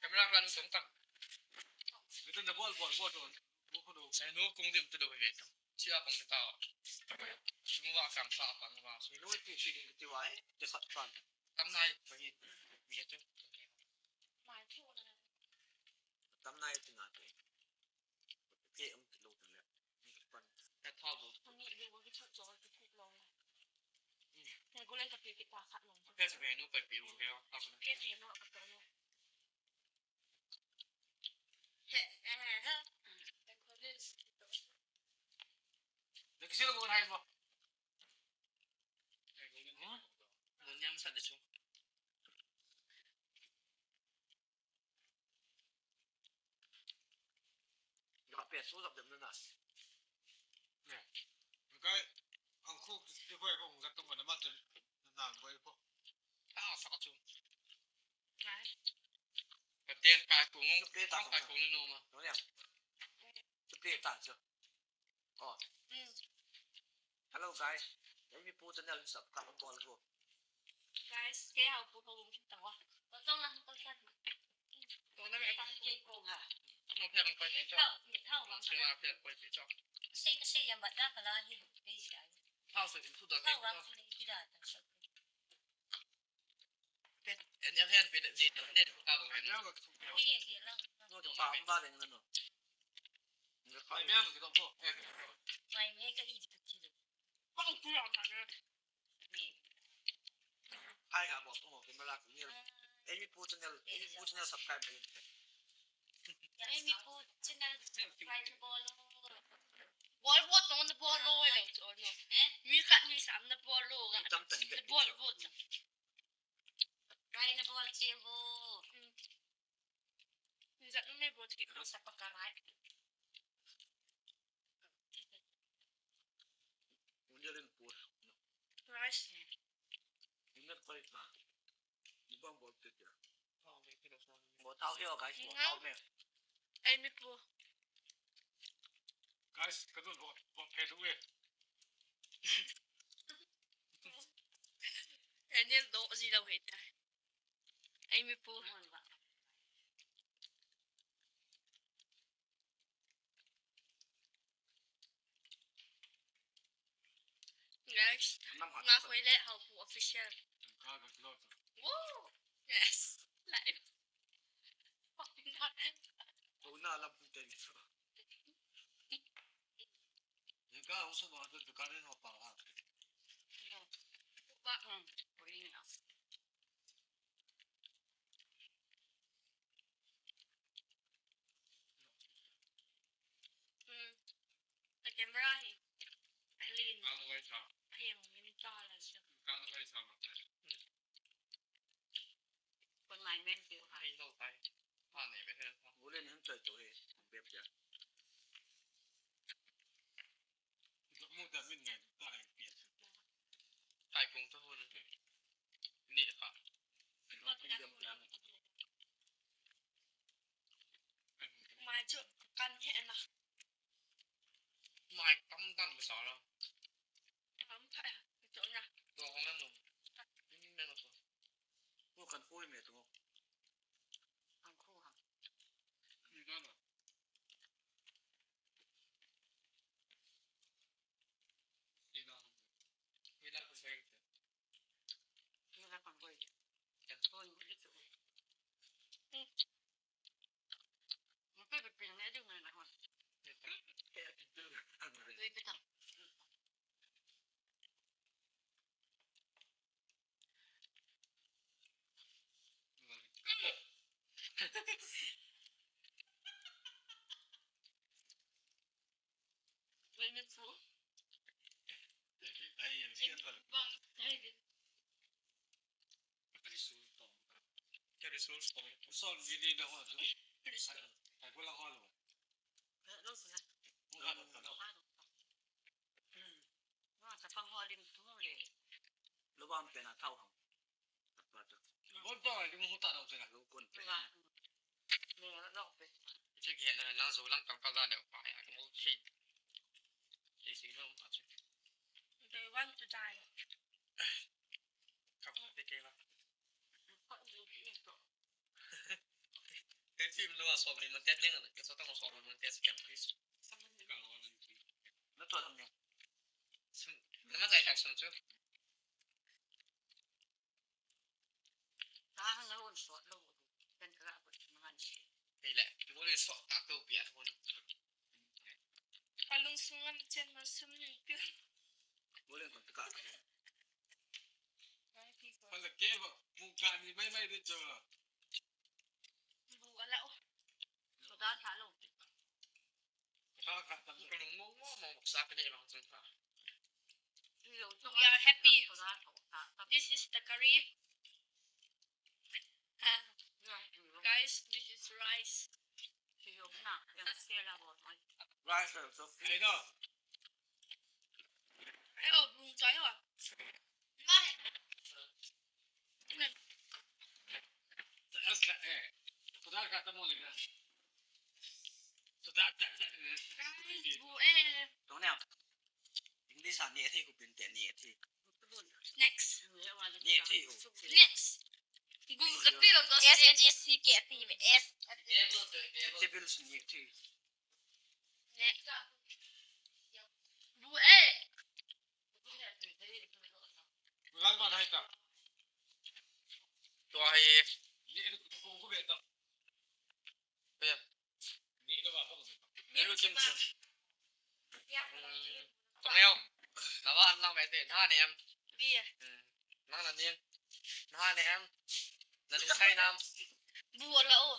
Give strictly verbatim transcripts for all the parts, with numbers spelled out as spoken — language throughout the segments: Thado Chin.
Camera ka nu song tang. Ito na bol, bol, bol, bol. Buko do. Sai no kung dim tu do ve ta. Chia pang ta. Sung wa kang sa pang wa. Ni no ti si ding ti wa e. Te khat pan. Tam nai. Tam nai ti na te. Pe um ti lo le. Ni pan. Ka tha bo. Ni de wo ki chu jo ki ku lo. Ni ko le ka pe ki ta khat lo. Pe sa pe no pa pe wo ke. Pe pe no ka to no. He, he, he. Ni kisi lo ko hai bo. Hmm? Mo nyam sa de chu. Ga pe su zap dem na. Ne. Kai ang khu ti koi ko ga tung na ma tu na ngoi ko. Ah, sa chu. Ka tian pa ku ngong, pe ta pa ku no ma. No ya. Tu pe ta chu. Oh. Mm. Hello guys. Emi pu channel subscribe bol go. Guys, ke hau pu ko ta wa. Ko tong na ko sa. Ko na me pa ke ko ha. Mo phe ko pe cho. Thao, thao wa. Sina phe ko pe cho. Sei sei ya ba da ka la hi. Thao se tu da ke. Thao wa ni ki da ta. N L N pe ni ta ni ka ko ni. No, ba, ba, de, no, no. Ni ka pa. Mai me ka i ti ti. Bang tu ya na ne. Hai ka bo ko ke mala ni. Emi pu channel, Emi pu channel subscribe ni. Emi pu channel subscribe bol lo. Bol bol tong na bol lo le to no. Eh? Mi khat mi sam na bol lo ga. Tam tan de. Bol bol. Rai na bol che vo. Ni zat nu me bol che ko sa pa ka rai. Unya len pu. Rice. Ni na pai pa. Ni bang bol che ya. Bo thao hio guys, bo thao me. Ai mi pu. Guys, ka dun bo, bo phe du e. Daniel do ji lo he ta. Ai mi pu. Guys, nam hat. Nga khoi le hau pu official. Ka ga lo. Woo! Yes. Live. Ko na lam pu te ni so. Ni ka hau so ba tu ka le no pa ha. Ba, um, ko ni na. Hmm. Na camera hi. Clean. Ang wai sa. Heng, min ta la siya. Kang wai sa ma. Kon mai men ki ha. Hai lo tai. Pa ne be he. Ule ni han choi to he. Bep ya. Mu ta min ngai ta ai pia. Tai kong ta ho na. Ni kha. Mai chu kan he na. Mai tam tam sa la. Tam pha to na. Do kong na nu. Ni me na to. Ko kan ko me to. Kan ko ha. Ni ga na. Ai, em, siapa? Bang, hai. Risul tong. Ke risul tong. Sol ni ni dah tu. Risul. Ai, ko la hol. Lo sila. Bukan, bukan. Hmm. Wah, tapang holim tu le. Lo bang pena tau ham. Bol to, di mo huta daw sila. Lo kon pe. Wah. Lo, lo pe. Che ke na lang zo lang kang ka da le pa ya ko che. Che si no ma che. They want to die. Kap te ke la. What do you think? Solve mun test leng, ka so tang solve mun test kan please. Na to tham ne. Sim, na ma kai kan sum chu. Ta hang la hon sot lo. Kan ka ko man si. Hei le, ki ko le so ta to pia ko. Ka lungsung a chen ma sum ni pia. Ko le ko ta ka. Hala ke ba, bu ka ni mai mai de cho la. Bu ala o. Ko ta tha lo. Tha kha tam. Ka lung mo mo mo sa ka de bang chun kha. We are happy. This is the curry. Guys, this is rice. Rice and so. Hey, no. Ayo, bung tayo ah. Ngai. That's the, eh. So that got them all in there. So that, that, that, that. Rice, bu, eh. Don't now. English ah, ni athi ko pin te ni athi. Next. Ni athi ko. Next. Google ka tilo to. S N E C K T V. S. Table ni athi. Next. Bu, eh. Gal man hai ta. To hai. Ni athi ko ko beta. Kaya. Ni lo ba ko. Ni lo kim chu. Tong yau. Na ba an lang mai te. Na ne em. Bi. Na na ni. Na ne em. Na lu sai nam. Bu la o.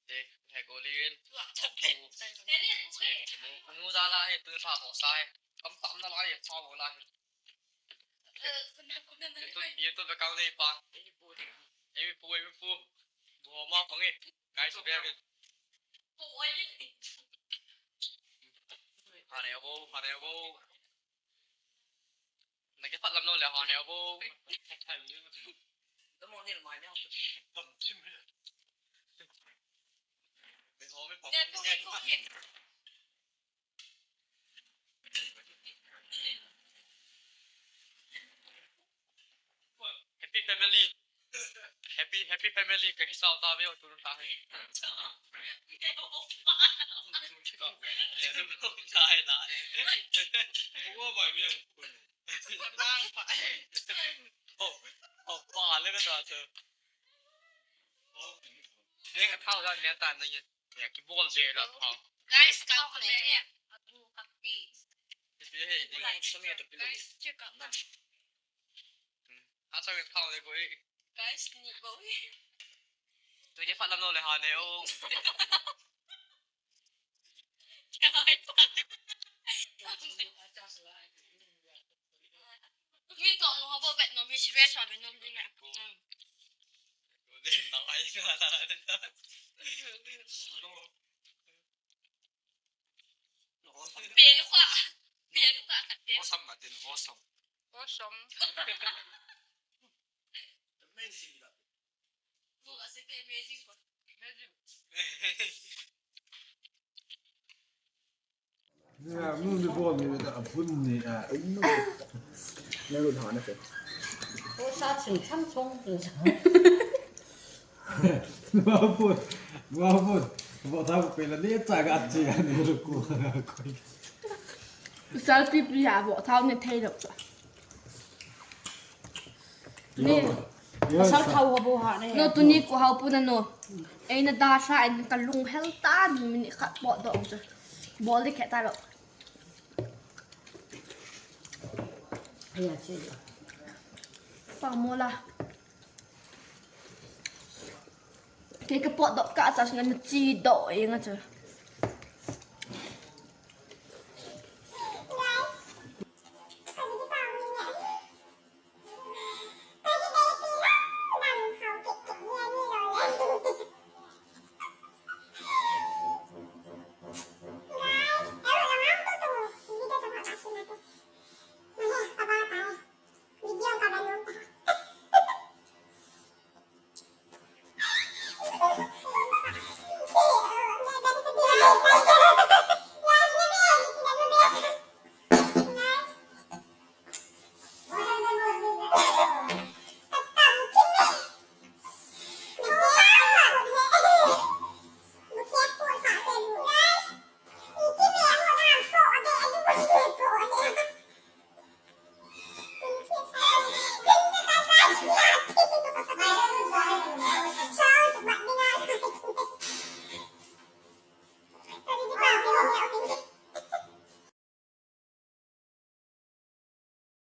Te, he go lin. Nu da la he tu fa ko sai. Kam tam na la he fa ko la he. Ye tu, ye tu bekang nei pa. Emi pu, emi pu. Bu ma pang e. Guys, be a bit. Hane abo, hane abo. Na ke phat lam lo le hane abo. Tamo ni mai ne. Tam chim he. Me ho me pa. Happy family. Happy, happy family. Ka kisao ta ve tu ta hai. Ta hai la. Wo bai ve. Bang pa. Oh, oh, pa le ka ta. Ne ka thao da ne ta na ye. Ya, ki bol de la thao. Guys, ka ko le ya. Atu ka pi. Ki pi he ni. Guys, check out. Ha, sa ka thao le ko e. Guys, ni ko e. To ke fa lam no le ha ne o. Min to no ha bo bet no mi si re sa be no mi na. Pen kwa. Pen kwa ka pen. Awesome, Martin, awesome. Awesome. Amazing. Ya, nu ni bol ni da a phun ni a. Nu. Ne lu na na ke. O sa chim cham chong. Wa phun. Wa phun. Bo ta pe la ni cha ga chi a ni lu ku. Sal pi pi ya bo thao ne thei lo. Ni. Asal thao ho bo ha ne. No, tuni ko hao pu na no. Ei na da sa en ka lung hel ta ni minute khat po do chu. Bol di khe ta lo. Aya che. Pa mo la. Ke ka po do ka ta na chi do e nga chu.